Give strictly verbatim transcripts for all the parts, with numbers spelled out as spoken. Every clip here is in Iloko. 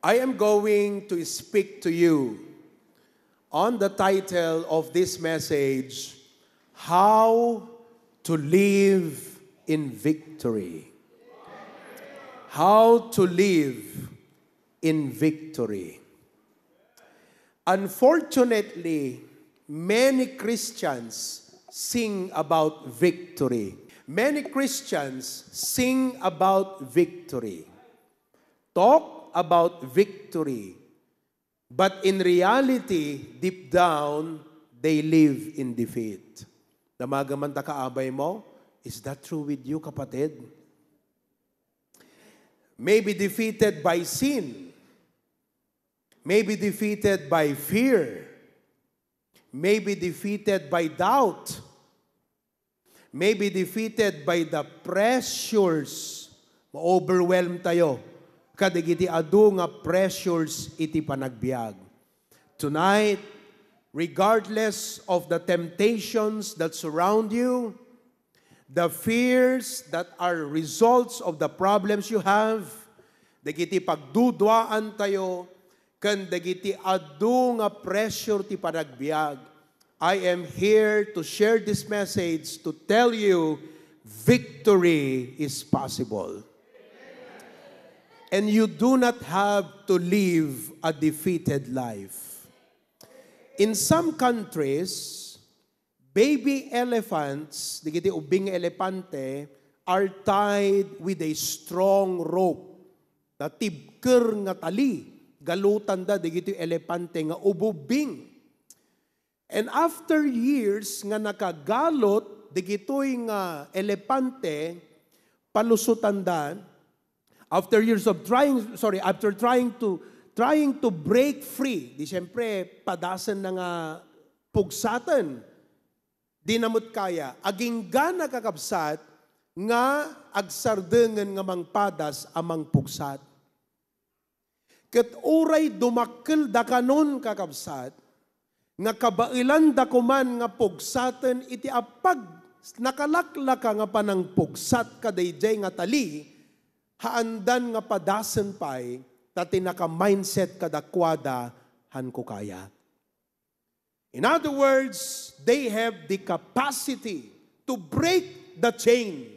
I am going to speak to you on the title of this message, How to Live in Victory. How to Live in Victory. Unfortunately, many Christians sing about victory. Many Christians sing about victory, talk about victory, but in reality, deep down, they live in defeat. Damaga man ta kaabay mo, is that true with you, kapatid? Maybe defeated by sin. Maybe defeated by fear. Maybe defeated by doubt. Maybe defeated by the pressures. Ma-overwhelm tayo kadagiti adu nga pressures iti panagbiag. Tonight, regardless of the temptations that surround you, the fears that are results of the problems you have, dagiti pagduduaan tayo, ken dagiti adu nga pressure ti panagbiag, I am here to share this message to tell you victory is possible. And you do not have to live a defeated life. In some countries, baby elephants, dagiti ubbing nga elepante, are tied with a strong rope. Natibker nga tali, galutanda dagiti elepante nga ububbing. And after years nga nakagalut dagitoy nga elepante, palusotanda, after years of trying, sorry, after trying to, trying to break free, di siyempre, padasen na nga pugsaten. Di na met kaya. Agingga na, kakabsat, nga agsardengen nga mangpadas a mangpugsat. Ket uray dumakkel dakanon, kakabsat, nga kabaelan da koman nga pugsaten iti apag-, nakalaklaka nga panangpugsat kadaydiay nga tali, haandan nga padasen pay, ta ti naka-mindset kadakuada, hanko kaya. In other words, they have the capacity to break the chain,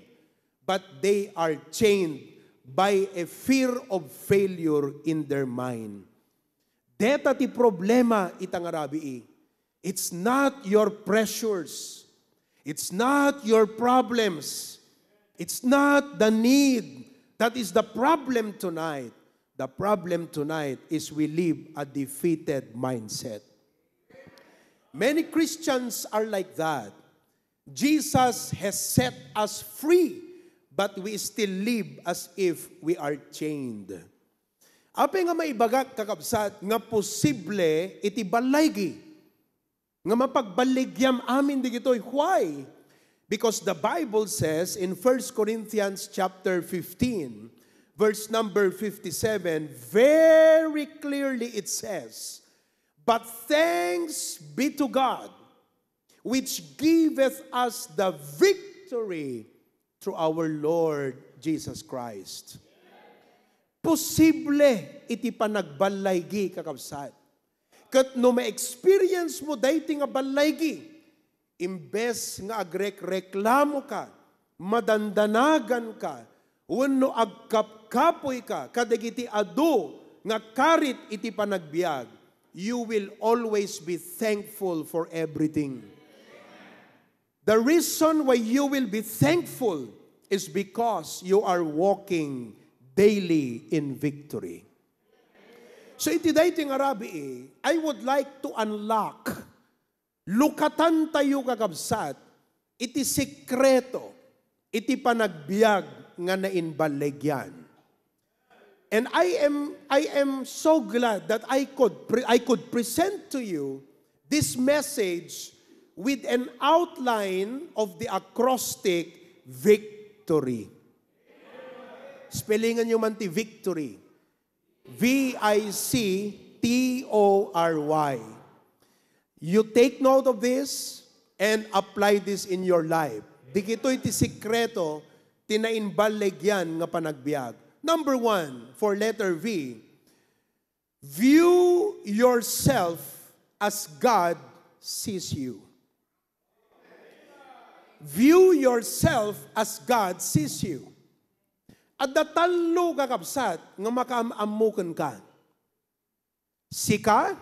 but they are chained by a fear of failure in their mind. Deta ti problema ita nga rabii. It's not your pressures. It's not your problems. It's not the need that is the problem tonight. The problem tonight is we live a defeated mindset. Many Christians are like that. Jesus has set us free, but we still live as if we are chained. Apay nga maibagak, kakabsat, nga posible iti ballaygi nga mapagballigiam amin digitoy? Why? Because the Bible says in First Corinthians chapter fifteen, verse number fifty-seven, very clearly it says, "But thanks be to God, which giveth us the victory through our Lord Jesus Christ." Posible iti panagballaygi, kakabsat. Ket no ma-experience mo daytoy nga ballaygi, imbes nga agrekreklamo ka, madandanagan ka, wenno agkapkapoy ka kadagiti adu nga karit iti panagbiag, you will always be thankful for everything. The reason why you will be thankful is because you are walking daily in victory. So iti daytoy nga rabii, I would like to unlock, lukatantayo, kakabsat, iti sekreto iti panagbiag nga naimballigian. And I am, I am so glad that I could pre-, I could present to you this message with an outline of the acrostic victory. Spellingan nyo man ti victory. V I C T O R Y. You take note of this and apply this in your life. Dagitoy ti sekreto ti naimballigian nga panagbiag. Number one, for letter V, View yourself as God sees you. View yourself as God sees you. Adda tallo, kakabsat, nga makaam-ammo kenka. Sika,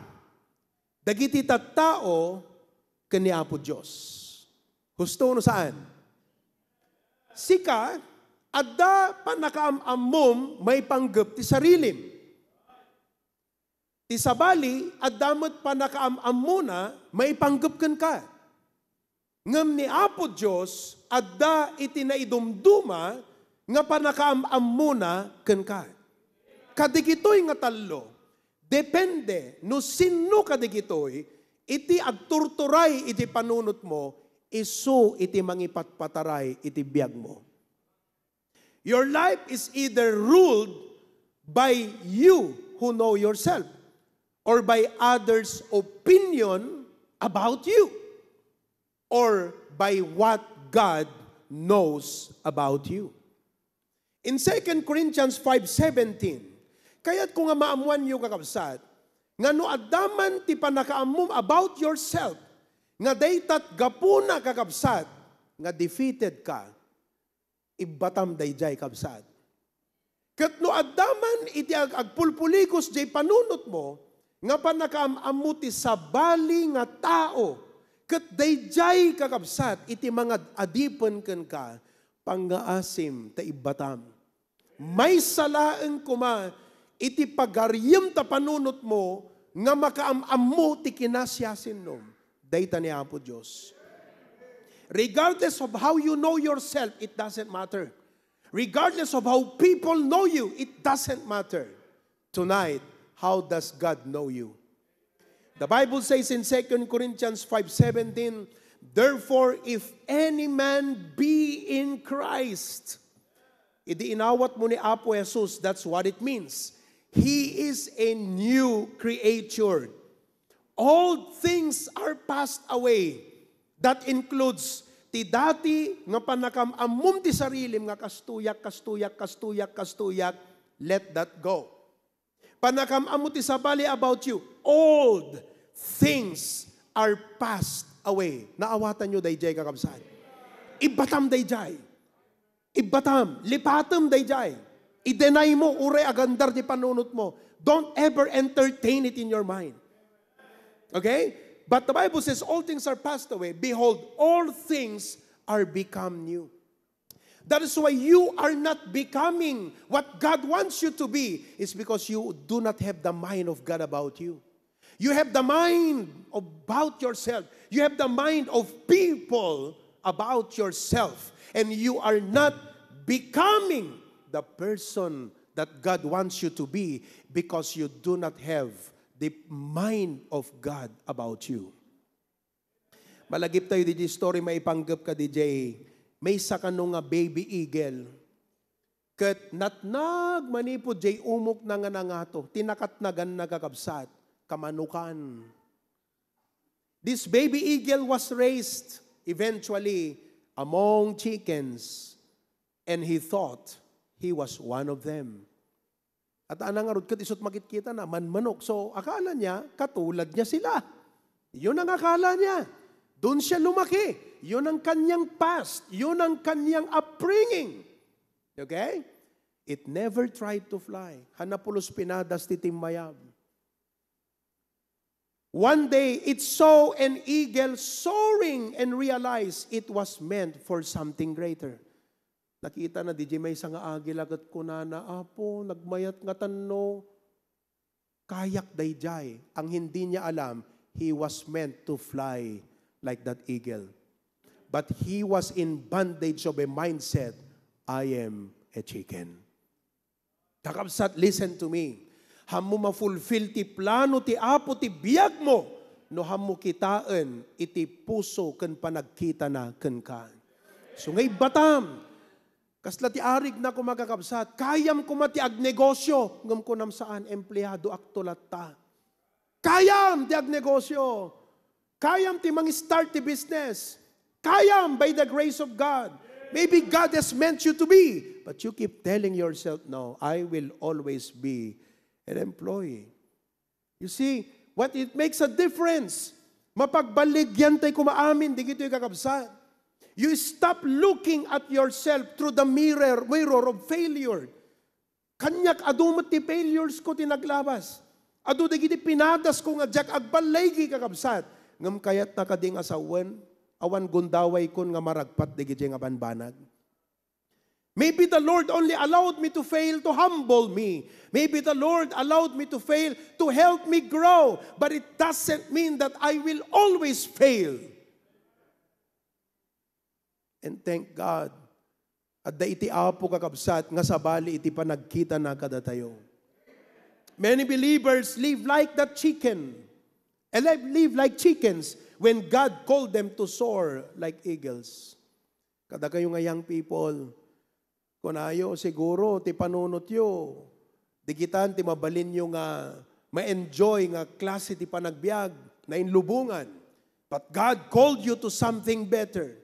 dagiti tattao, ken ni Apo Dios. Husto no saan? Sika, adda pannakaam-ammom maipanggep ti sarilim. Ti sabali, adda met pannakaam-ammona maipanggep kenka. Ngem ni Apo Dios adda iti naidumduma nga pannakaam-ammona kenka. Kadagitoy nga tallo, depende no sinno kadagitoy iti agturturay iti panunotmo, isu iti mangipatpataray iti biagmo. Your life is either ruled by you who know yourself or by others' opinion about you or by what God knows about you. In Second Corinthians five seventeen, kayatko nga maammoanyo, kakabsat, nga no adda man ti pannakaammom about yourself, nga daytat gapuna, kakabsat, nga defeated ka, ibbatam daydiay, kabsat. Ket no adda man iti ag-, agpulpuligos diay panunotmo nga pannakaam-ammo ti sabali nga tao, ket daydiay, kakabsat, iti mangad-adipen kenka, pangngaasim ta ibbatam. Maysa laeng koma iti pagariyem ta panunotmo nga makaam-ammo ti kinasiasinnom. Dayta ni Apo Dios. Regardless of how you know yourself, it doesn't matter. Regardless of how people know you, it doesn't matter. Tonight, how does God know you? The Bible says in Second Corinthians five seventeen, "Therefore, if any man be in Christ," idi inawatmo ni Apo Jesus, that's what it means. "He is a new creature. Old things are passed away." That includes ti dati nga pannakaam-ammom ti sarilim nga kastoyak, kastoyak, kastoyak, kastoyak. Let that go. Pannakaam-ammo ti sabali about you. Old things are passed away. Naawatanyo daydiay, kakabsat? Ibbatam daydiay. Ibbatam, lipatem daydiay. I-deny mo, uray agandar ti panunotmo. Don't ever entertain it in your mind. Okay? But the Bible says, "All things are passed away. Behold, all things are become new." That is why you are not becoming what God wants you to be, is because you do not have the mind of God about you. You have the mind about yourself. You have the mind of people about yourself. And you are not becoming the person that God wants you to be because you do not have the mind of God about you. Malagiptayo diay story maipanggep kadi diay maysa kano nga baby eagle. Ket natnag manipud diay umokna nga nangato, ti nakatnaganna, kakabsat, kamanukan. This baby eagle was raised eventually among chickens, and he thought he was one of them. At anang ngarud ket isut makitkitana, manmanok. So, akala niya, katulad niya sila. Yun ang akala niya. Doon siya lumaki. Yun ang kanyang past. Yun ang kanyang upbringing. Okay? It never tried to fly. Hanapulos pinadas ti timmayab. One day, it saw an eagle soaring and realized it was meant for something greater. Nakitana diay maysa nga agila ket kunana, "Apo, nagmayat nga tanno. Kayak daydiay." Ang hindi niya alam, he was meant to fly like that eagle. But he was in bondage of a mindset, "I am a chicken." Kakabsat, listen to me. Hammo ma-fulfill ti plano ti Apo ti biagmo no hammo kitaen iti puso ken panagkitana kenka. So nga ibbatam, kasla ti arigna koma, kakabsat, kayam koma ti agnegosyo, ngem kunam, "Saan, empleadoakto latta." Kayam ti agnegosyo. Kayam ti mang-start ti business. Kayam by the grace of God. Maybe God has meant you to be, but you keep telling yourself, "No, I will always be an employee." You see, what it makes a difference. Mapagbaligyan tay kumaamin, digitoy kakabsat. You stop looking at yourself through the mirror, mirror of failure. Kaniak, adu met ti failures ko ti naglabas. Adu dagiti pinadas ko nga diak agballaygi, kakabsat. Ngem kayatna kadi nga sawen, awan gundaway kon nga maragpat dagiti nga banbanag. Maybe the Lord only allowed me to fail to humble me. Maybe the Lord allowed me to fail to help me grow. But it doesn't mean that I will always fail. And thank God, adda iti Apo, kakabsat, nga sabali iti panagkitana kadatayo. Many believers live like that chicken. And live, live like chickens when God called them to soar like eagles. Kadakayo nga young people, kunayo, siguro ti panunotyo, digitan ti mabalinyo nga ma-enjoy nga klase ti panagbiag, nainlubongan. But God called you to something better.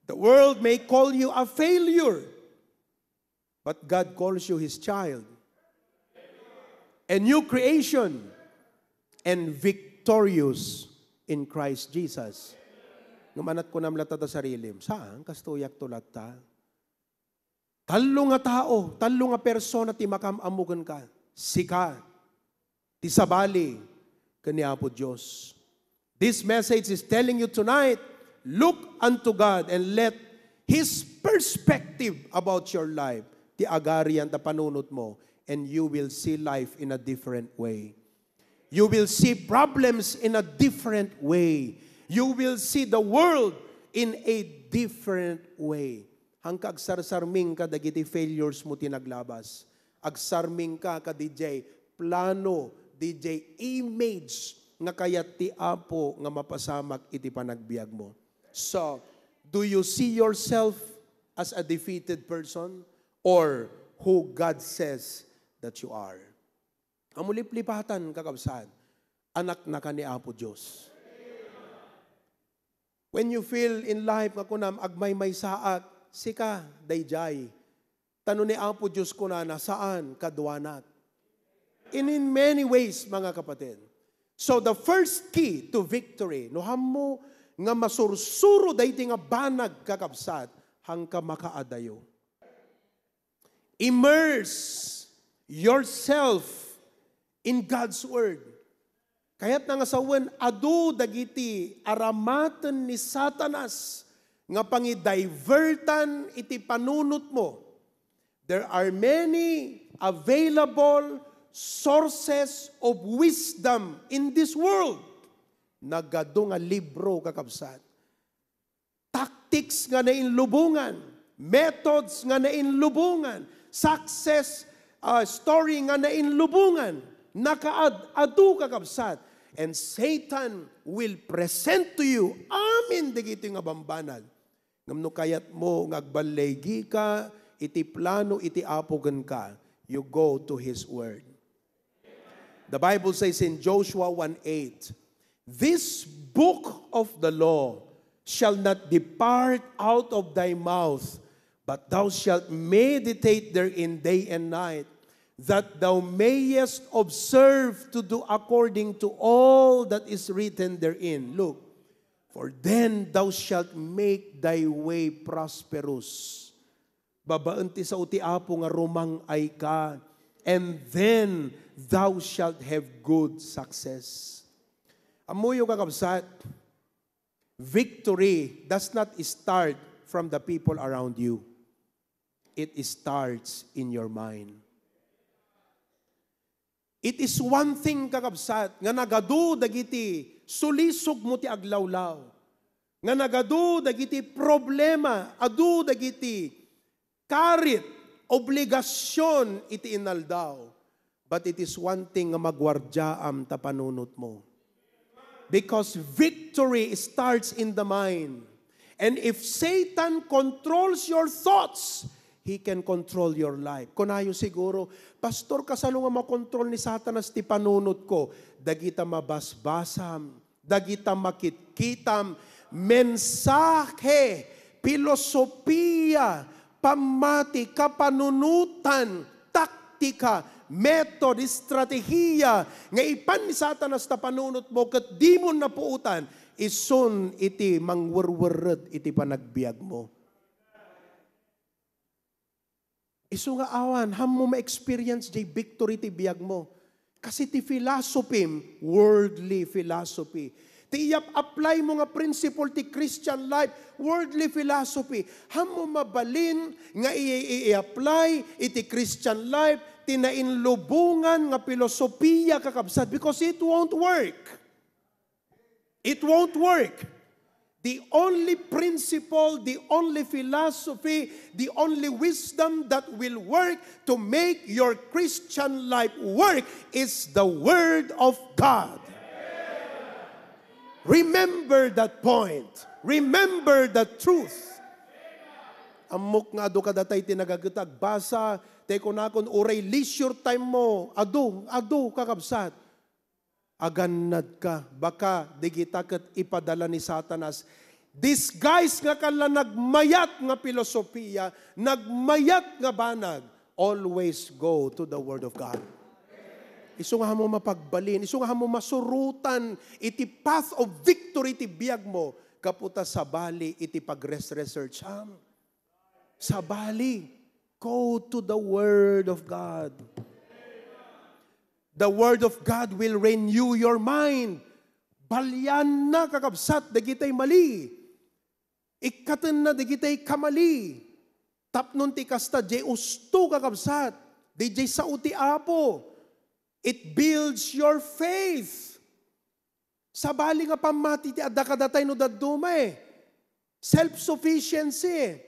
The world may call you a failure, but God calls you His child. A new creation and victorious in Christ Jesus. Ngem anat kunam latta ta sarilim, saan, kastoyak to latta. Tallo nga tao, tallo nga persona ti makam-ammo kenka. Sika, ti sabali ken ni Apo Dios. This message is telling you tonight, look unto God and let His perspective about your life ti agarian ta panunot mo, and you will see life in a different way. You will see problems in a different way. You will see the world in a different way. Hanka agsarsarming ka dagiti failures mo ti naglabas. Agsarming ka kadidiay plano, didiay image nga kayat ti Apo nga mapasamak iti panagbiag mo. So, do you see yourself as a defeated person or who God says that you are? Ammom, liplipatan, kakabsat, anak na ka ni Apo Dios. When you feel in life nga kunam, agmaymaysaak, sika, daydiay. Ta no ni Apo Dios kunana, saan, kaduanak. In, in many ways, mga kapatid. So the first key to victory, no, hammo nga masursuro daytoy nga banag, kakabsat, hanka makaadayo. Immerse yourself in God's Word. Kayatna nga sawen, adu dagiti aramaten ni Satanas nga pangidivertan iti panunotmo. There are many available sources of wisdom in this world. Nagadu nga libro, kakabsat. Tactics nga nainlubongan, methods nga nainlubongan, success, ah, story nga nainlubongan, nakaad-adu, kakabsat. And Satan will present to you amin dagitoy nga bambanag. Ngem no kayatmo nga agballaygi ka iti plano iti Apo kenka, you go to His Word. The Bible says in Joshua one eight, "This book of the law shall not depart out of thy mouth, but thou shalt meditate therein day and night, that thou mayest observe to do according to all that is written therein." Look, "For then thou shalt make thy way prosperous." Babaen ti sao ti Apo nga rumang-ay ka, and then thou shalt have good success. Ammoyo, kakabsat, victory does not start from the people around you. It starts in your mind. It is one thing, kakabsat, nga nagadu dagiti sulisogmo ti aglawlaw, nga nagadu dagiti problema, adu dagiti karit, obligasion iti inaldaw. But it is one thing nga maguardiaam ta panunotmo. Because victory starts in the mind. And if Satan controls your thoughts, he can control your life. Kunayo siguro, "Pastor, kasano nga makontrol ni Satanas ti panunotko?" Dagita mabasbasam, dagita makitkitam, mensahe, pilosopiya, pammati, kapanunotan, taktika, method, estratehiya nga ipan ni Satanas ta panunotmo ket dimon napuotan, isun iti mangwerwerred iti panagbiagmo. Isu nga awan, hammo ma-experience jay victory ti biagmo. Kasi ti philosophy, worldly philosophy. Ti iyap-apply mo nga principle ti Christian life, worldly philosophy. Hammo mabalin nga i-, i-, i-apply iti Christian life, ti nainlubongan nga filosofiya, kakabsat, because it won't work. It won't work. The only principle, the only philosophy, the only wisdom that will work to make your Christian life work is the Word of God. Remember that point. Remember that truth. Ammok nga adu kadatay ti nagaget agbasa, tay kunakon, uray leisure time mo, adu, adu, kakabsat. Agannadka, baka digita ket ipadala ni Satanas. Disguise nga kalla nagmayat nga filosofiya, nagmayat nga banag. Always go to the Word of God. Isu nga hammo mapagbalin, isu nga hammo masurotan iti path of victory ti biagmo, gapu ta sabali iti pagres-researcham. Sabali, go to the Word of God. The Word of God will renew your mind. Balianna, kakabsat, dagitay mali. Ikkatenna dagitay kamali. Tapno ti kasta, jay usto, kakabsat. Di jay sao ti Apo. It builds your faith. Sabali nga pammati ti adda kadatay no dadduma eh. Self-sufficiency,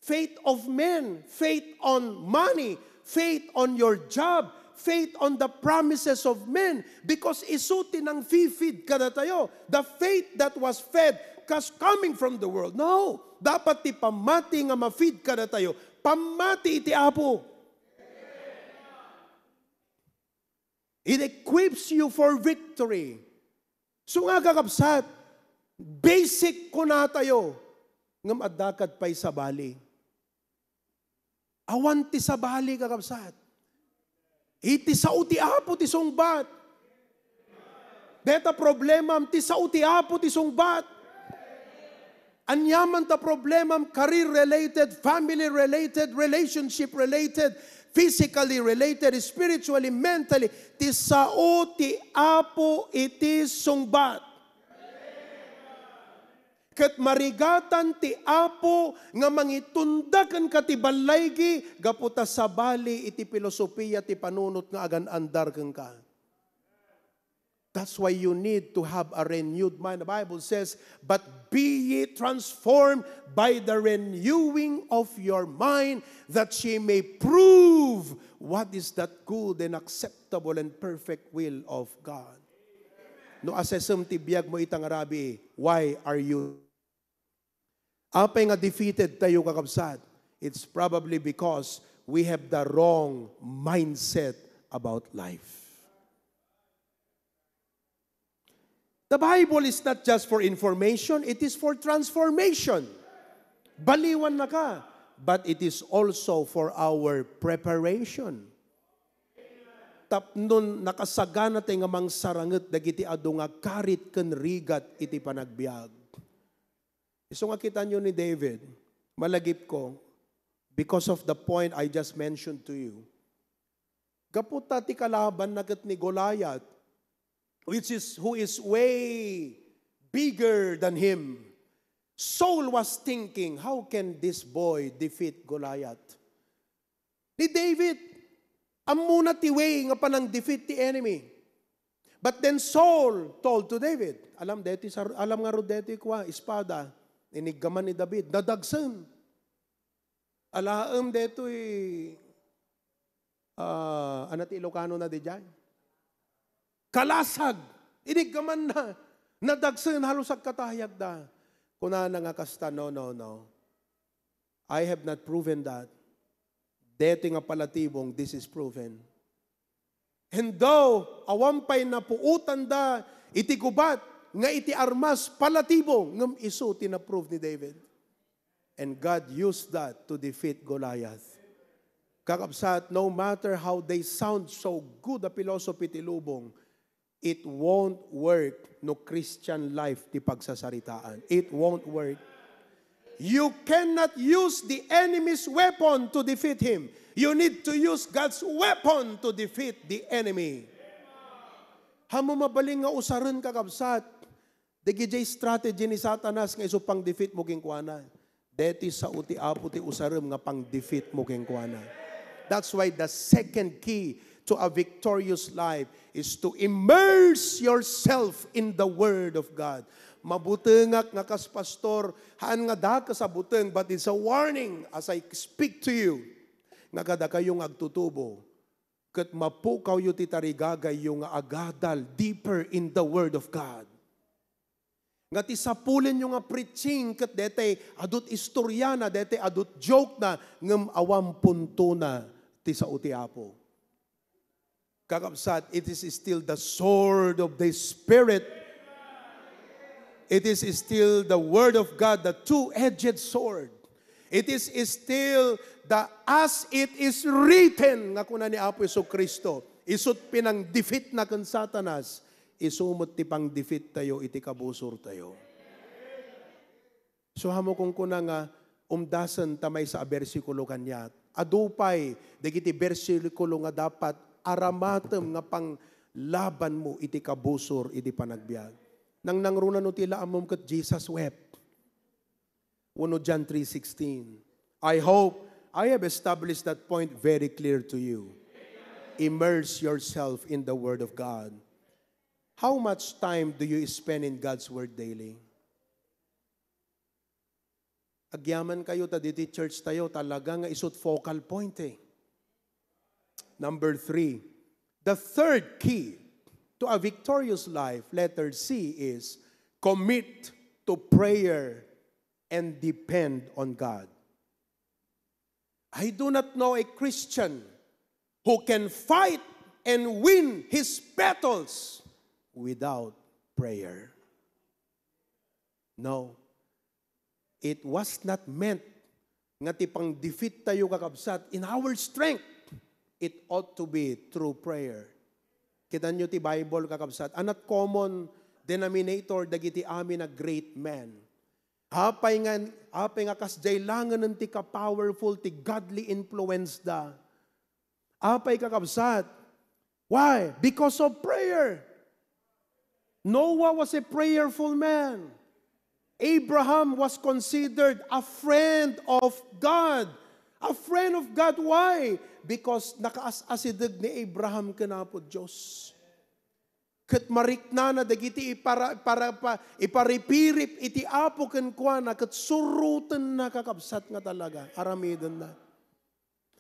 faith of men, faith on money, faith on your job, faith on the promises of men, because isu ti nangfi-feed kadatayo. The faith that was fed kas coming from the world. No, dapat ti pammati nga ma-feed kadatayo, pammati iti Apo. It equips you for victory. So nga, kakabsat, basic kunatayo, ngem adda ket pay sabali. Awan ti sabali, kakabsat. Iti sao ti Apo ti sungbat. Deta problemam, ti sao ti Apo ti sungbat. Aniaman ta problemam, career-related, family-related, relationship-related, physically related, spiritually, mentally, ti sao ti Apo iti sungbat. Ket marigatan ti Apo nga mangitunda kenka ti ballaygi gapu ta sabali iti filosofia ti panunot nga agan-andar kenka. That's why you need to have a renewed mind. The Bible says, "But be ye transformed by the renewing of your mind, that ye may prove what is that good and acceptable and perfect will of God." No assessem ti biag mo ita nga rabii, why are you Apay nga defeated tayo, kakabsat? It's probably because we have the wrong mindset about life. The Bible is not just for information, it is for transformation. Baliwan na ka, but it is also for our preparation. Tapnon nakasagana tayo nga mangsaranget dagiti adu nga karit ken rigat iti panagbiag. Isu nga kitanyo ni David, malagipko, because of the point I just mentioned to you. Gapu ta ti kalabanna ket ni Goliath, which is, who is way bigger than him. Saul was thinking, "How can this boy defeat Goliath?" Ni David, ammona ti way nga panang-defeat ti enemy. But then Saul told to David, alam detoy sar-, alam ngarud detoy kua, espada, iniggaman ni David, nadagsen. Alaem detoy, ah, ano ti Ilocano na diay? Kalasag. Iniggaman na. Nadagsen, halos agkatayagda. Kunana nga kasta, "No, no, no. I have not proven that." Detoy nga palatibong, this is proven. And though awan pay napuotanda iti gubat nga iti armas, palatibong, ngem isu ti na-prove ni David. And God used that to defeat Goliath. Kakabsat, no matter how they sound so good a philosophy ti lubong, it won't work no Christian life ti pagsasaritaan. It won't work. You cannot use the enemy's weapon to defeat him. You need to use God's weapon to defeat the enemy. Haan mo mabalin nga usaren, kakabsat, dagiti strategy ni Satanas nga isu pang-defeat mo kenkuana. Deti sao ti Apo ti usarem nga pang-defeat mo kenkuana. That's why the second key to a victorious life is to immerse yourself in the Word of God. Mabutengak nga kas pastor, haan nga dakes a buteng, but it's a warning as I speak to you, nga kadakayo nga agtutubo, ket mapukawyo ti tarigagayyo nga agadal deeper in the Word of God. Nga ti sapulenyo nga preaching ket daytoy adut istoriana, daytoy adut jokena, ngem awan puntona ti sao ti Apo. Kakabsat, it is still the sword of the Spirit. It is still the Word of God, the two-edged sword. It is still the "as it is written" nga kuna ni Apo Jesu-Cristo. Isut' pinang-defeatna ken Satanas, isu met ti pang-defeattayo iti kabusortayo. So, haan mo kunkuna nga umdasen ta maysa a bersikulo kaniak. Adu pay dagiti bersikulo nga dapat aramatem nga panglabanmo iti kabusor iti panagbiag. Nangnangruna no ti la ammom ket Jesus wept. Wenno John three sixteen. I hope I have established that point very clear to you. Immerse yourself in the Word of God. How much time do you spend in God's Word daily? Agyaman kayo ta diti church tayo talaga nga isut' focal point eh. Number three, the third key to a victorious life, letter C, is commit to prayer and depend on God. I do not know a Christian who can fight and win his battles without prayer. No. It was not meant nga ti pang-defeat tayo, kakabsat, in our strength. It ought to be through prayer. Kitanyo ti Bible, kakabsat, ania ti common denominator dagiti amin a great men. Apay nga, apay nga kasdiay laengen ti ka-powerful ti godly influence da. Apay, kakabsat? Why? Because of prayer. Noah was a prayerful man. Abraham was considered a friend of God. A friend of God, why? Because nakaas-asideg ni Abraham ken Apo Dios. Ket mariknana dagiti ipara-, para-, pa-, iparipirip iti Apo kenkuana, ket surotenna, kakabsat, nga talaga aramidenna.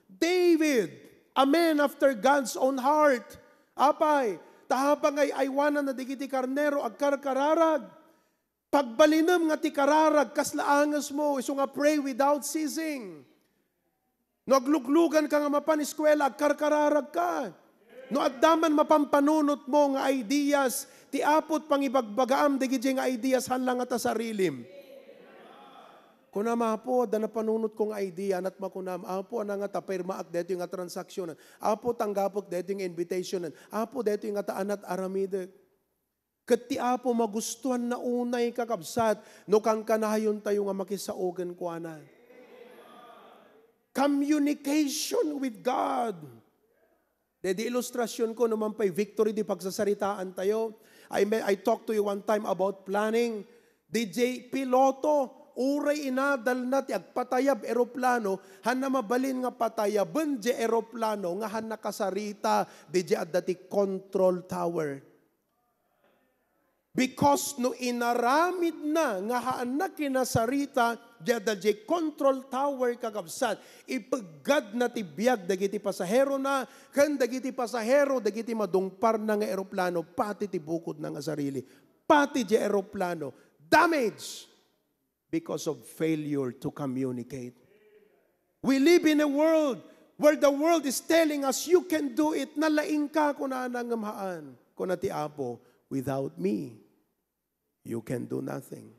David, a man after God's own heart. Apay, ta apay nga ay-aywananna dagiti karnero agkarkararag. Pagbalinem nga ti kararag, kasla angesmo, isu nga pray without ceasing. No aglugluganka nga mapan eskuela, agkarkararagka. No adda man mapanpanunotmo nga ideas, ti Apo ti pangibagbagaam dagiti nga ideas, haan la nga ta sarilim. Kunam, "Apo, adda napanunotko nga idea," ania ti makunam, "Apo, ania nga ta pirmaak daytoy nga transaksionan? Apo, tanggapek daytoy nga invitationan? Apo, daytoy nga ta ania ti aramidek?" Ket ti Apo magustuanna unay, kakabsat, no kankanayontayo nga makisao kenkuana. Communication with God. Daydi ilustrasionko, no man pay victory di pagsasaritaantayo. I may, I talked to you one time about planning. D J piloto, uray inadalna ti agpatayab eroplano, haanna mabalin nga patayaben di eroplano nga haanna kasarita di adda ti control tower. Because no inaramidna nga haanna kinasarita, di adda di control tower, kakabsat, ipeggadna ti biag dagiti pasaherona, ken dagiti pasahero dagiti madungparna nga eroplano, pati ti bukodna nga sarili, pati di eroplano, damage because of failure to communicate. We live in a world where the world is telling us, "You can do it, nalaingka," kunana, ngem haan. Kuna ti Apo, "Without me, you can do nothing."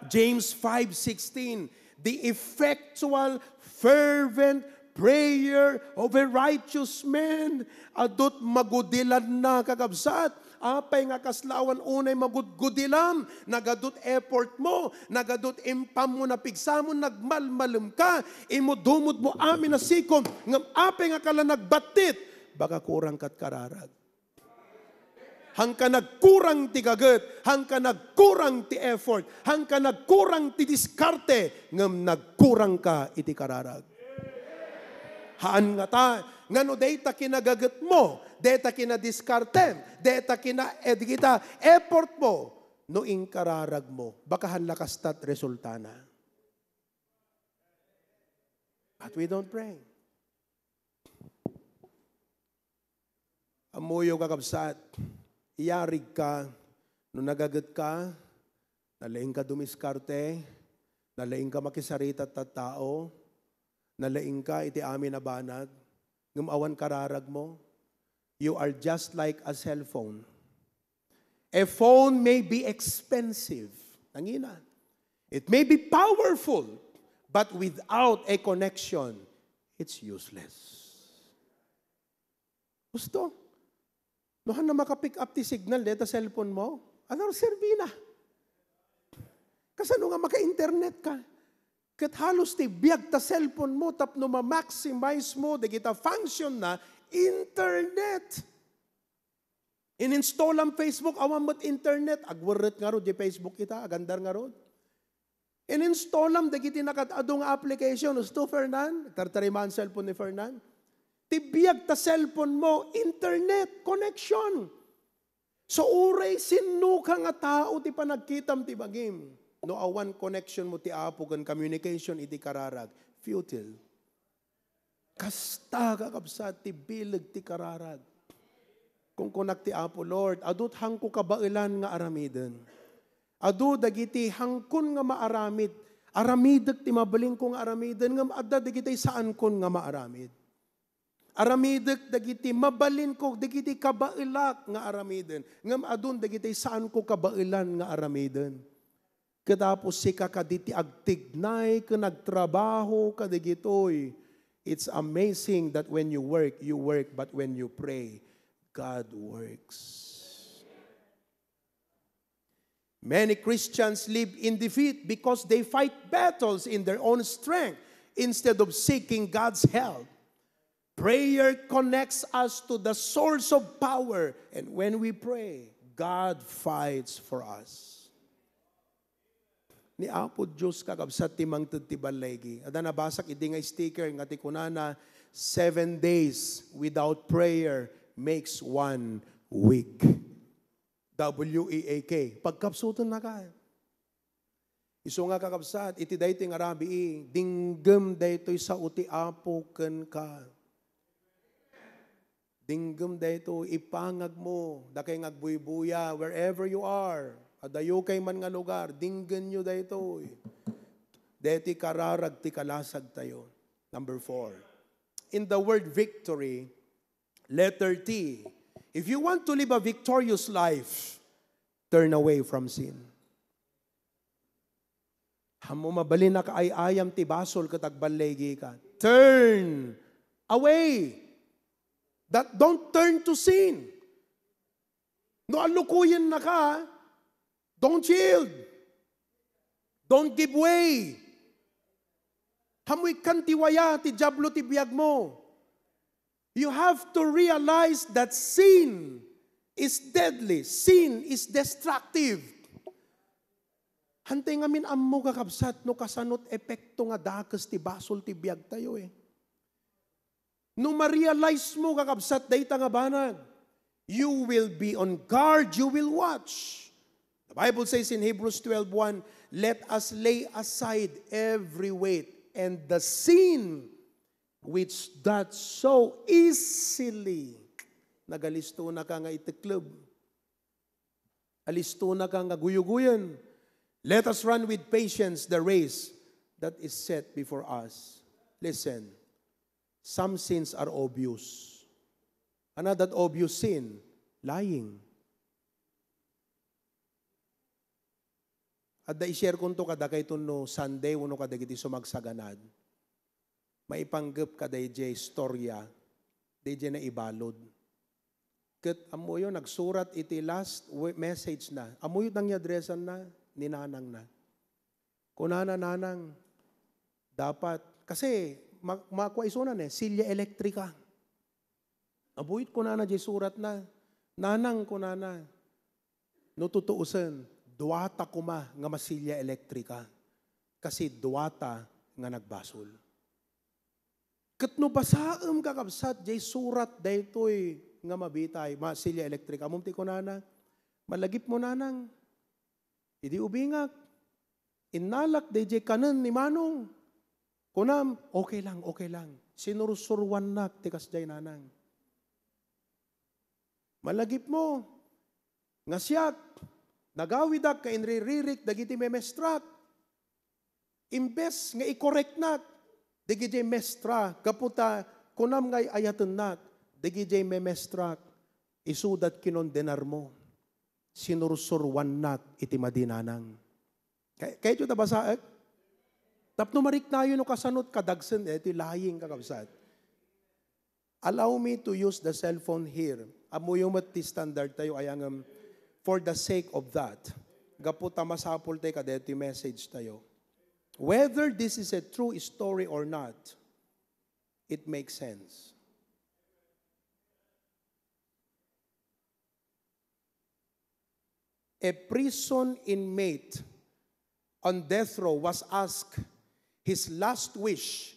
James five sixteen, "The effectual, fervent Prayer of a righteous man. Adut magudilanna, kakabsat. Apay nga kasla awan unay magudgudilam? Nagadut effort mo, nagadut impam mo, napigsa mo, nagmalmalem ka, imudumod mo amin a sikom, ngem apay nga kala nagbattit? Baka kurang kat kararag. Hangka nagkurang ti gaget, hangka nagkurang ti effort, hangka nagkurang ti diskarte, ngem nagkurang ka iti kararag. Haan ngata, nga no dayta kinagaget mo, dayta kinadiskarte, dayta kina-, eh, di kita effort mo, no inkararag mo, baka haan la kastat resultana. But we don't pray. Ammoyo, kakabsat, iyarig ka, no nagaget ka, nalaing ka dumiskarte, nalaing ka makisarita iti tao, nalaing ka iti amin a banag, ngem awan kararag mo, you are just like a cellphone. A phone may be expensive, nangina. It may be powerful, but without a connection, it's useless. Husto? No, haan na maka-pick up ti signal deta cellphone mo? Ano serbina? Kasano nga maka-internet ka? Ket halos ti biag ta cellphone mo tapno ma-maximize mo dagita function na internet. In-installam Facebook, awan met internet. Agwerret ngarud di Facebook ita, agandar ngarud. In-installam dagiti nakad-adu nga application. Husto, Fernan? Tartarimaan cellphone ni Fernan. Ti biag ta cellphone mo, internet connection. So, uray sinno ka nga tao ti panagkitam ti bagim, no awan connection mo ti Apo ken communication iti kararag, futile. Kasta, kakabsat, ti bileg ti kararag. Kunkunak ti Apo, Lord, adu ti haanko kabaelan nga aramiden. Adu dagiti haankon nga maaramid. Aramidek ti mabalinko nga aramiden, ngem adda dagiti saankon nga maaramid. Aramidek dagiti mabalinko, dagiti kabaelak nga aramiden, ngem adun dagiti saanko kabaelan nga aramiden. Ket Apo, sika kadi ti agtignay ken agtrabaho kadagitoy. It's amazing that when you work, you work, but when you pray, God works. Many Christians live in defeat because they fight battles in their own strength instead of seeking God's help. Prayer connects us to the source of power, and when we pray, God fights for us. Ni Apo Dios, kakabsat, ti mangted ti balligi. Adda nabasak idi nga sticker nga ti kunana, "Seven days without prayer makes one weak." W E A K. Pagkapsutennaka. Isu nga, kakabsat, iti daytoy nga rabii, dinggem daytoy sao ti Apo kenka. Dinggem daytoy, ipangag mo, dakay nga agbuybuya, wherever you are, adayo kay man nga lugar, dinggenyo daytoy. Daytoy kararag ti kalasagtayo. Number four, in the word victory, letter T, if you want to live a victorious life, turn away from sin. Ammo mabalin a kaay-ayam ti basol ket agballigika. Turn away. That, don't turn to sin. No alukuyennaka, don't yield. Don't give way. Ammo ikkan ti waya ti Diablo ti biag mo. You have to realize that sin is deadly. Sin is destructive. Hantay ngamin ammo, kakabsat, no kasano ti epekto nga dakes ti basol ti biagtayo, eh. No ma-realize mo, kakabsat, dayta nga banag, you will be on guard, you will watch. The Bible says in Hebrews twelve one, "Let us lay aside every weight and the sin which doth so easily." Nagalistonaka nga itekleb. Alistonaka nga guyuguyen. Let us run with patience the race that is set before us. Listen, some sins are obvious. Another obvious sin, lying. Adda i-share konto kadakayto no Sunday wenno kadagiti sumagsaganad. Maipanggep ka dayjay istorya, dayjay naibalud. Ket ammoyo, nagsurat iti last we-, message na. Ammoyo ti addressan na ni nanang na. Kunana, "Nanang, dapat," kasi ma-, makua isuna ne, silya elektrika. Abuit kunana jay surat na, "Nanang," kunana, "no tutuusen, duata koma nga masilya elektrika, kasi duata nga nagbasol." Ket no basaem, kakabsat, jay surat daytoy nga mabitay, masilya elektrika, ammom ti kunana, "Malagipmo, nanang, idi ubingak, innalak dayjay kanen ni Manong." Kunam, "Okay lang, okay lang." Sinursurwannak ti kasjay, nanang. Malagipmo nga siak, nagawidak nga inriririk dagiti memestrak. Imbes nga i-correctnak dagiti mestra, gapu ta kunam nga ay-ayatennak dagiti memestrak, isuda ti kinondenarmo. Sinursurwannak iti madi, nanang. Kay-, kayatyo ta basaek? Tapno mariknayo no kasano ti kadagsen, eh, ti lying, kakabsat. Allow me to use the cellphone here. Ammoyo met ti standard tayo, ay ngem, for the sake of that, gapu ta masapul tayo kadaytoy message tayo. Whether this is a true story or not, it makes sense. A prison inmate on death row was asked his last wish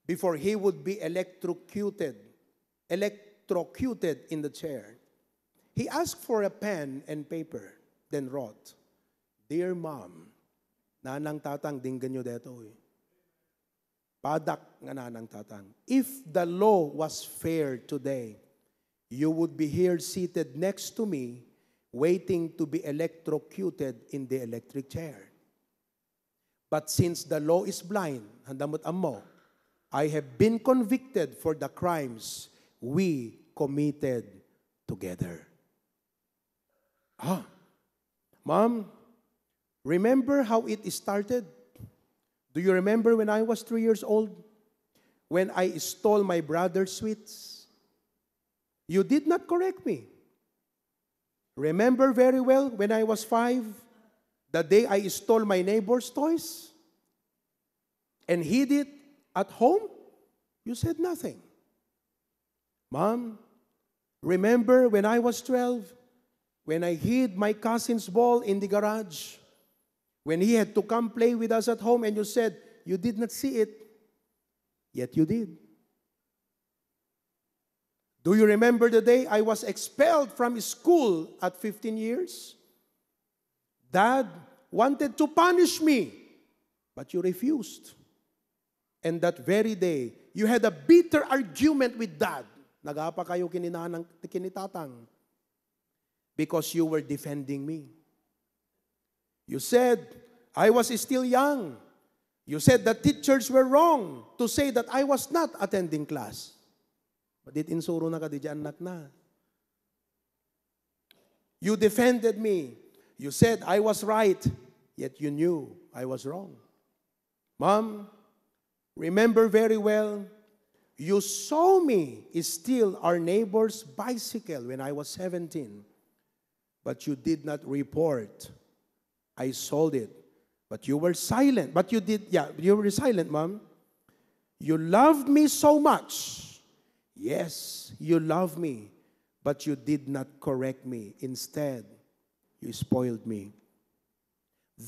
before he would be electrocuted, electrocuted in the chair. He asked for a pen and paper, then wrote, "Dear Mom," nanang, tatang, denggenyo daytoy. Padak nga nanang, tatang, "If the law was fair today, you would be here seated next to me, waiting to be electrocuted in the electric chair. But since the law is blind," handa met ammo, "I have been convicted for the crimes we committed together." Ah, Mom, remember how it started? Do you remember when I was three years old? When I stole my brother's sweets? You did not correct me. Remember very well when I was five, the day I stole my neighbor's toys and hid it at home? You said nothing. Mom, remember when I was twelve, when I hid my cousin's ball in the garage, when he had to come play with us at home, and you said you did not see it, yet you did. Do you remember the day I was expelled from school at fifteen years? Dad wanted to punish me, but you refused. And that very day, you had a bitter argument with Dad. Nagapa kayo ken ni nanang, ken ni tatang, because you were defending me. You said I was still young. You said that teachers were wrong to say that I was not attending class. But it insuro na kadi di annakna. You defended me. You said I was right, yet you knew I was wrong. Mom, remember very well, you saw me steal our neighbor's bicycle when I was seventeen, but you did not report. I sold it. But you were silent. But you did, yeah, you were silent, Mom. You loved me so much. Yes, you loved me, but you did not correct me. Instead, you spoiled me.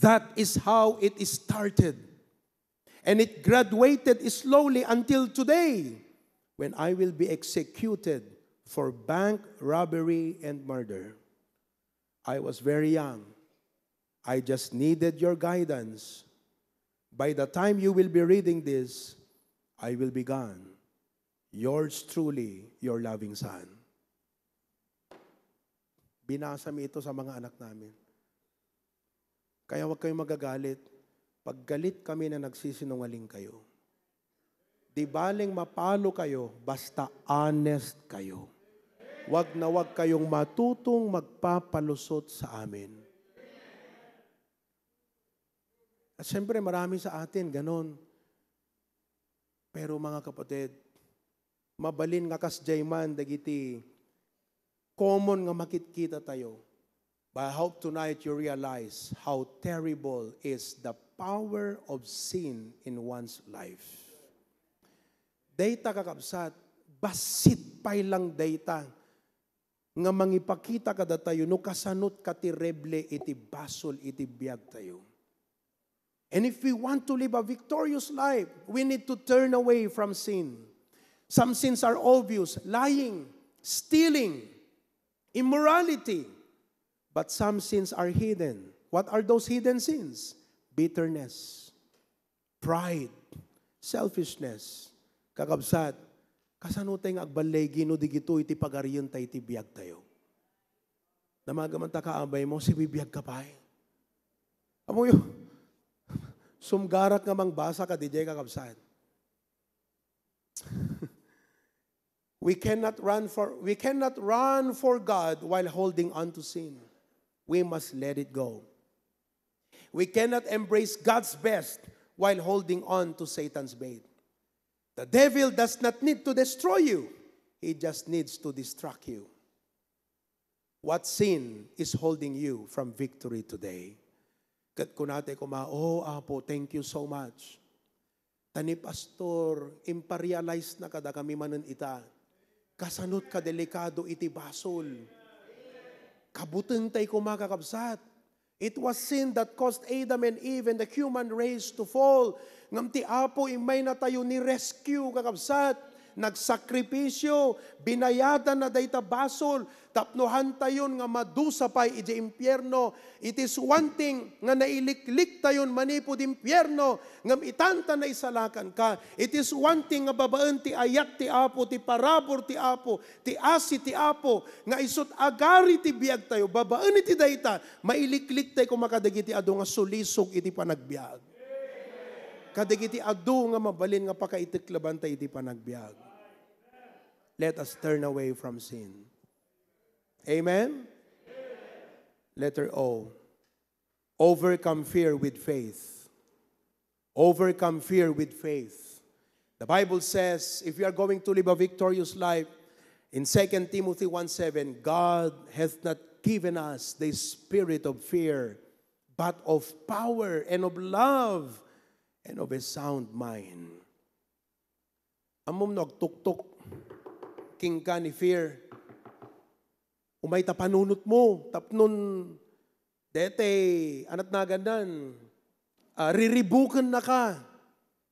That is how it started. And it graduated slowly until today, when I will be executed for bank robbery and murder. I was very young. I just needed your guidance. By the time you will be reading this, I will be gone. Yours truly, your loving son. Binasa mi ito sa mga anak namin. Kaya huwag kayong magagalit. Paggalit kami na nagsisinungaling kayo. Di baling mapalo kayo, basta honest kayo. Wag na wag kayong matutong magpapalusot sa amin. At siyempre, marami sa atin, ganon. Pero, mga kapatid, mabalin nga kasdiay man dagiti common nga makitkita tayo. But I hope tonight you realize how terrible is the power of sin in one's life. Dayta, kakabsat, bassit pay lang dayta nga mangipakita kadatayo no kasano ti katereble iti basol iti biag tayo. And if we want to live a victorious life, we need to turn away from sin. Some sins are obvious: lying, stealing, immorality. But some sins are hidden. What are those hidden sins? Bitterness, pride, selfishness. Kakabsat, kasano tayo nga agballigi no digito iti pagarienta iti biag tayo? Namaga man ta kaamay mo, sibibiag ka pay. Amoyo, sumgarak nga mangbasa ka, didiay, kakabsat. We cannot run for, we cannot run for God while holding on to sin. We must let it go. We cannot embrace God's best while holding on to Satan's bait. The devil does not need to destroy you. He just needs to distract you. What sin is holding you from victory today? Ket kunatay koma, "Oh, Apo, thank you so much. Ta ni Pastor, imparealize na kadakami manen ita. Kasano ti kadelikado iti basol." Kabutengtay koma, kakabsat. It was sin that caused Adam and Eve and the human race to fall. Ngem ti Apo, immaynatayo ni rescue, kakabsat. Nagsakripisyo, binayadanna dayta basol, tapno hantayon nga madusa pay idiay impierno. It is one thing nga nailikliktayon manipud impierno, ngem itanta naisalakan ka. It is one thing nga babaen ti ayat ti Apo, ti parabur ti Apo, ti asi ti Apo, nga isut agari ti biag tayo. Babaen iti dayta, mailikliktay koma kadagiti adu nga sulisog iti panagbiag. Kadagiti adu nga mabalin nga pakaiteklebanta iti panagbiag. Let us turn away from sin. Amen? Letter O. Overcome fear with faith. Overcome fear with faith. The Bible says, if we are going to live a victorious life, in Second Timothy one seven, "God hath not given us the spirit of fear, but of power and of love and of a sound mind." Ammom no agtuktok kenka ni fear? Umay ta panunotmo, tapnon daytay, anat nagandan, ah, riribukennaka,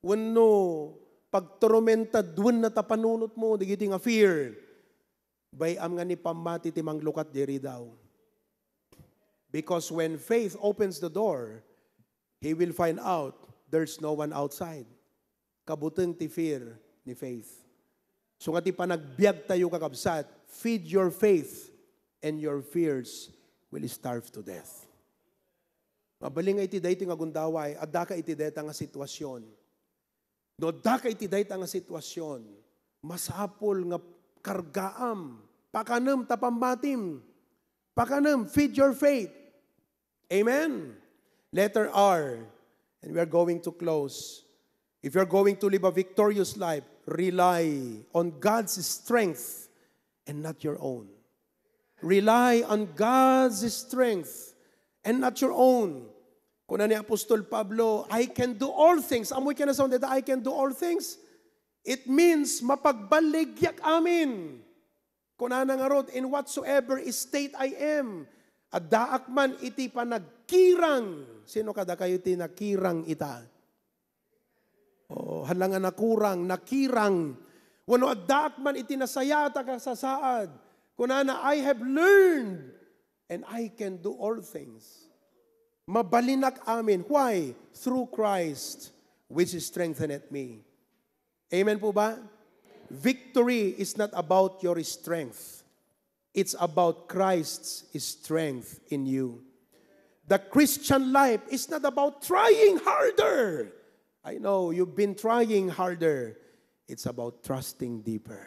wenno pagtormentadwenna ta panunotmo, dagiti nga fear. Bay-am nga ni pammati ti manglukat diri daw. Because when faith opens the door, he will find out there's no one outside. Kabuteng ti fear ni faith. So nga ti panagbiag tayo, kakabsat, feed your faith and your fears will starve to death. Mabalin nga iti daytoy nga gundaway, addaka iti dayta nga sitwasyon. No addaka iti dayta nga sitwasyon, masapul nga kargaam, pakanem ta pammatim. Pakanem, feed your faith. Amen. Letter R, and we are going to close. If you're going to live a victorious life, rely on God's strength and not your own. Rely on God's strength and not your own. Kuna ni Apostol Pablo, "I can do all things." Ammoy kanasaon dayta, "I can do all things." It means, mapagballigiak amin. Kunana ngarud, "In whatsoever state I am," addaak man iti panagkirang. Sino kadakayo ti nakirang ita? Oh, hala nga nakurang, nakirang. Wenno addaak man iti nasayaat a kasasaad. Kunana, "I have learned and I can do all things." Mabalinak amin. Why? Through Christ, which strengtheneth me. Amen po ba? Victory is not about your strength. It's about Christ's strength in you. The Christian life is not about trying harder. I know you've been trying harder. It's about trusting deeper.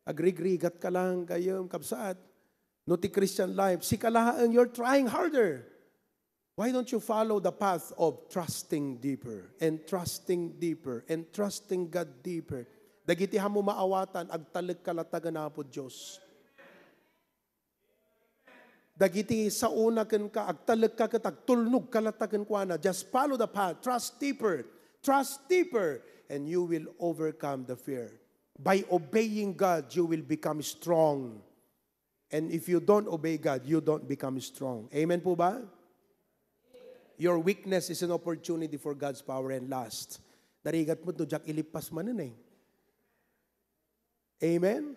Agrigrigat ka lang, gayam, kabsat. No ti Christian life, sika laeng, you're trying harder. Why don't you follow the path of trusting deeper and trusting deeper and trusting God deeper? Dagiti ammo maawatan, agtalekka latta ken Apo Dios. Dagiti saona kenka, agtalekka ket agtulnogka latta kenkuana. Just follow the path. Trust deeper. Trust deeper. And you will overcome the fear. By obeying God, you will become strong. And if you don't obey God, you don't become strong. Amen po ba? Your weakness is an opportunity for God's power. And last, narigat mo no diak ilippas manen eh. Amen?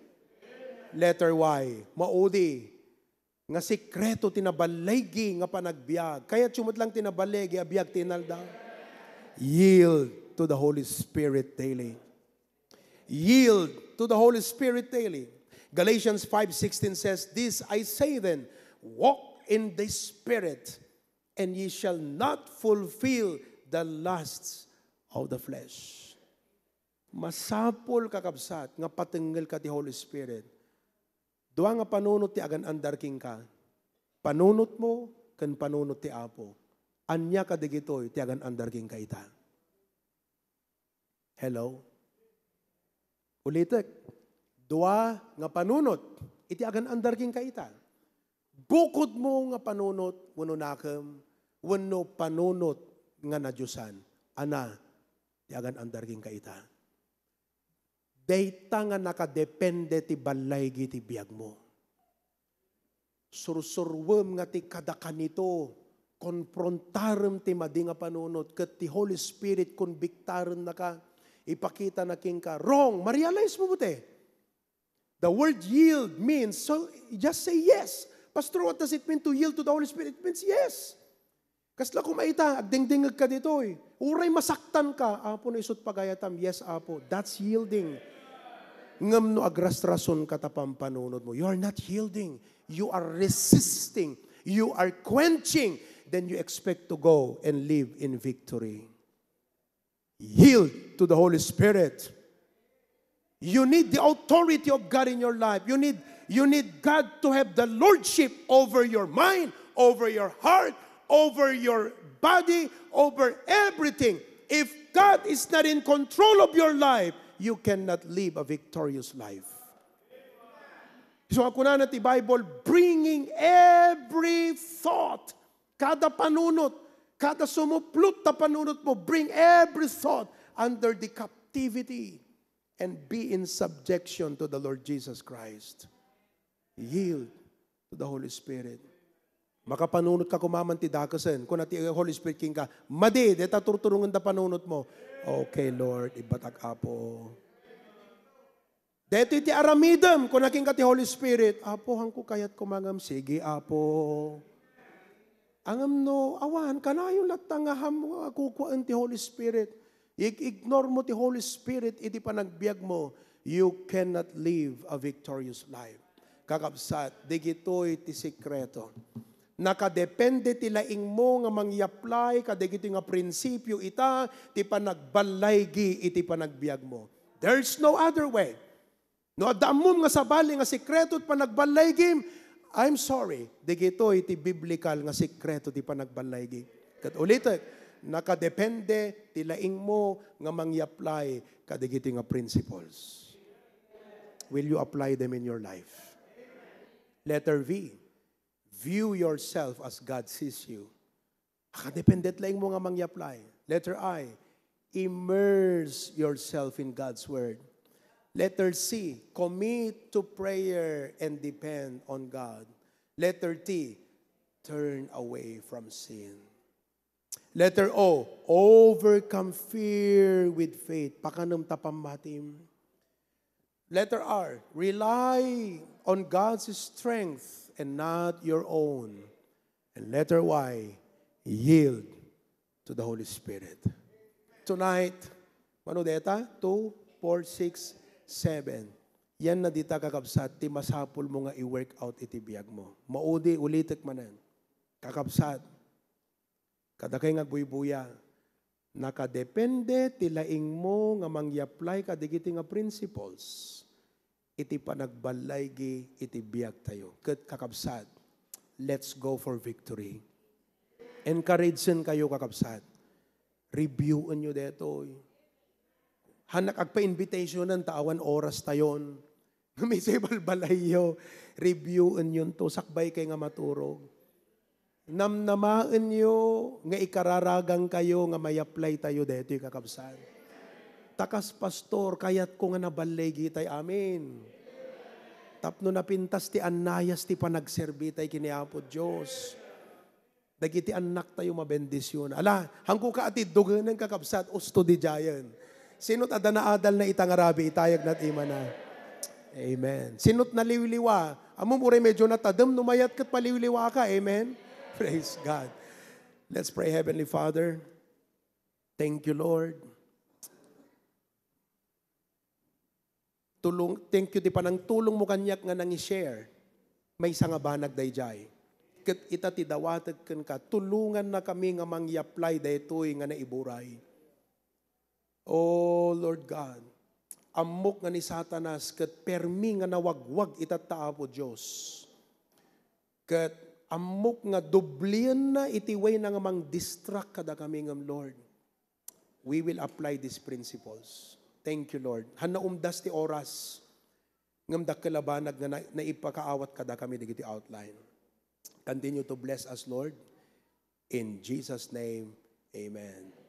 Letter Y, maudi nga sikreto ti naballaygi nga panagbiag. Kayatyo met lang ti naballaygi a biag ti inaldaw? Yield to the Holy Spirit daily. Yield to the Holy Spirit daily. Galatians five sixteen says, "This I say then, walk in the Spirit, and ye shall not fulfill the lusts of the flesh." Masapul, kakabsat, nga patengngelka ti Holy Spirit. Dua nga panunot ti agan-andar kenka. Panunotmo ken panunot ti Apo. Ania kadagitoy ti agan-andar kenka ita? Hello? Ulitek. Dua nga panunot iti agan-andar kenka ita. Bukodmo nga panunot wenno nakem wenno panunot nga nadiosan. Ania ti agan-andar kenka ita? Dayta nga nakadepende ti ballaygi ti biagmo. Sursuruem nga ti kada kanito, konfrontarem ti madi nga panunot, ket ti Holy Spirit, konbiktarennaka, ipakitana kenka. Wrong! Marealize mo, bute. The word yield means, so, just say yes. "Pastor, what does it mean to yield to the Holy Spirit?" It means yes. Kasla koma ita, agdingdingegka ditoy. Uray masaktanka, "Apo, no isut pagayatam." "Yes, Apo." That's yielding. Ngem no agrasrasonka ta pampanunotmo, you are not yielding. You are resisting. You are quenching. Then you expect to go and live in victory. Yield to the Holy Spirit. You need the authority of God in your life. You need, you need God to have the lordship over your mind, over your heart, over your body, over everything. If God is not in control of your life, you cannot live a victorious life. So, kunana ti Bible, bringing every thought, kada panunot, kada sumuplot ta panunotmo, bring every thought under the captivity and be in subjection to the Lord Jesus Christ. Yield to the Holy Spirit. Makapanunotka koma man ti dakesen. Kuna ti Holy Spirit kenka, "Madi, deta turturongenda panunotmo." "Okay, Lord, ibbatak, Apo." "Daytoy ti aramidem," kuna kenka ti Holy Spirit. "Apo, hanko kayat koma ngem." "Sige, Apo." Ngem no, awan, kanayon latta nga ham-, nga kukuaen ti Holy Spirit. Ig-ignore mo ti Holy Spirit iti panagbiagmo, you cannot live a victorious life. Kakabsat, digitoy ti sekreto. Nakadepende ti laingmo nga mangyaply kadagitoy nga prinsipio ita ti panagballaygi iti panagbiagmo. There's no other way. No adda ammom nga sabali nga sekreto ti panagballaygim, I'm sorry, digitoy ti biblical nga sekreto ti panagballaygi. Ket ulitek, nakadepende ti laingmo nga mangyaply kadagitoy nga principles. Will you apply them in your life? Letter V, view yourself as God sees you. Nakadepende ti laingmo nga mangyaply. Letter I, immerse yourself in God's Word. Letter C, commit to prayer and depend on God. Letter T, turn away from sin. Letter O, overcome fear with faith. Pakanem ta pammatim. Letter R, rely on God's strength and not your own. And letter Y, yield to the Holy Spirit. Tonight, mano deta? Two, four, six, seven. Yan na dita, kakabsat, ti masapulmo nga i-work out iti biagmo. Maudi, ulitek manen. Kakabsat, kadakay nga agbuybuya, nakadepende ti laingmo nga mangyaply kadagiti nga principles iti panagballaygi iti biagtayo. Ket kakabsat, let's go for victory. Encourage-en kayo, kakabsat. Review-en yo detoy. Hannak agpa-invitationan ta awan oras tayon. Ngem isu balbalay yo, review-en yonto, sakbay kay nga maturog. Namnamaen yo nga ikararagan kayo nga may-apply tayo detoy, kakabsat. Ta kas pastor, kayatko nga naballigi tay amin. Tapno napintas ti annayas ti panagserbi tay ken ni Apo Dios. Dagiti annak tayo mabendisyon. Ala, hangko ka ati dugenen, kakabsat, usto di giant. Sino ta adda naadalna ita nga rabii, itayag na ti imana. Amen. Sino ti naliwliwa? Ammom, uray medyo natadem, no mayat ket paliwliwa ka. Amen? Praise God. Let's pray, Heavenly Father. Thank you, Lord. Tulong, thank you ti panangtulong mo kaniak nga nangi-share. Maysa nga banag daydiay. Ket ita ti dawatek kenka, tulongannakami nga mangi-apply daytoy nga naiburay. Oh Lord God, ammok nga ni Satanas ket permi nga nawagwag itatta, Apo Dios. Ket ammok nga doblienna iti wayna nga mang-distract kadakami ngem, Lord, we will apply these principles. Thank you, Lord. Hanna umdas ti oras, ngem dakkel a banag nga na-, naipakaawat kadakami dagiti outline. Continue to bless us, Lord. In Jesus' name, amen.